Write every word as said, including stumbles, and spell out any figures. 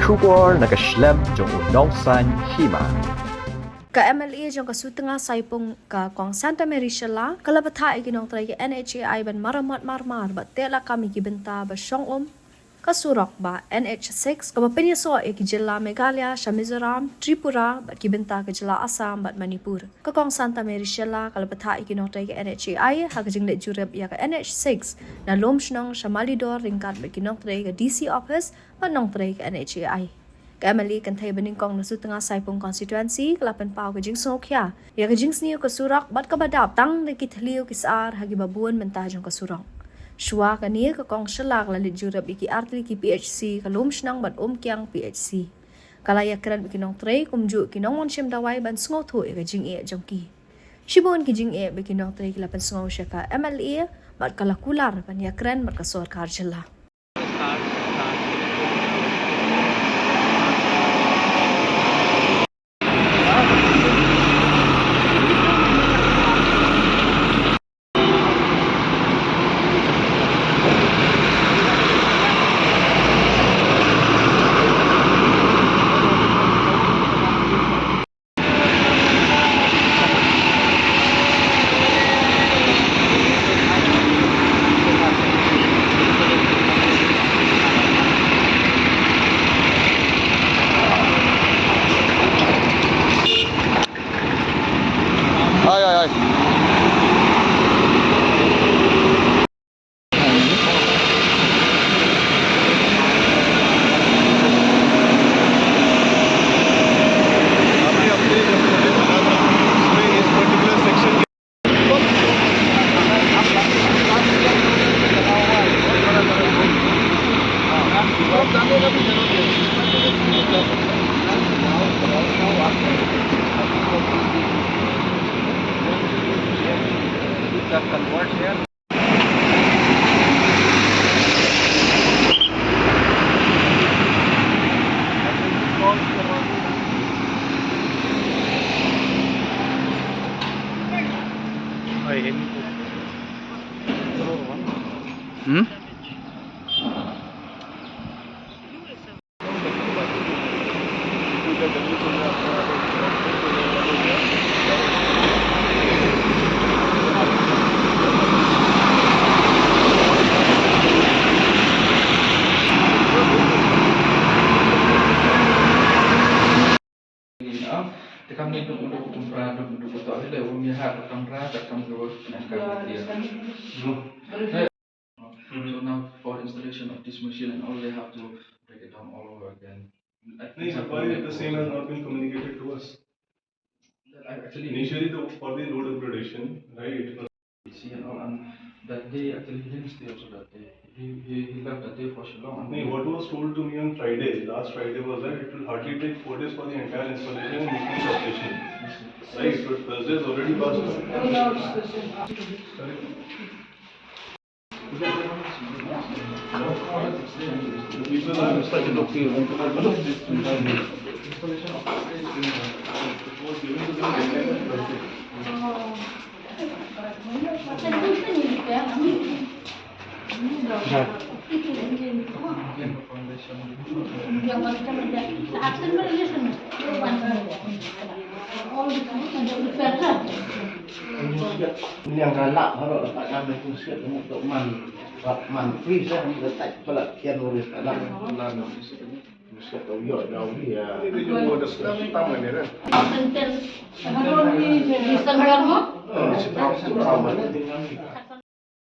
Khubor na ka shlem jong u Nongsaiñ Hima. Ka M L A jong ka Sutnga Saipung, ka Kong Santa Mary Shylla, ka la bthah ïa ki nongtrei ka N H A I ban maramot marmar bad teh lakam ïa ki bynta ba shong um ka surok ba N H six, kaba pynïasoh ïa ki jylla Meghalaya sha Mizoram, Tripura bad ki bynta ka jylla Assam bad Manipur. Ka Kong Santa Mary Shylla ka la bthah ïa ki nongtrei ka N H A I ha ka jingleit jurip ïa ka N H six na Lumshnong sha Malidor ryngkat bad ki nongtrei ka D C office bad nongtrei ka N H A I. Ka M L A kynthei ba nyngkong na Sutnga Saipung constituency ka la pynpaw ka jingsngewkhia ïa ka jingsniew ka surok bad kaba dap tang da ki thliew ki sar ha kiba bun mynta jong ka surok. Shuwa kane ka Kong Shylla ka la leit jurip ïa ki artylli ki P H C, ka Lumshnong bad Umkiang P H C. Ka la ïakren bad ki nongtrei kumjuh ki nongwan shim dawai ban sngewthuh ïa ka jingeh jong ki. Shibun ki jingeh bad ki nongtrei ki la pynsngew sha ka M L A bad ka la kular ban ïakren bad ka sorkar jylla. Ai, ai, ai. Hmm? Te kam ne duk duk kum pra duk duk to le um ya ha kam pra ta kam ro na ka dia. So now for installation of this machine and all they have to break it down all over again. I think the same has not been communicated to us. That I actually initially the, for the load upgradation, right? See and all, and that day actually he didn't stay also that day. He, he, he left that day for Shillong. And no, what was told to me on Friday, last Friday was that it will hardly take four days for the entire installation and maintenance operation. Yes, sir. Right, but Thursday is already passed. Correct. Yang galak baru dapat kami pun sikit untuk man, man free saya kami letak pula kian urus dalam. Mesti tau ïoh jauh dia. Ini dia jumpa dah setengah petang kan dia kan? Tenten. Baru ni di Sanggar mo? Oh, mesti tau setengah petang kan dia.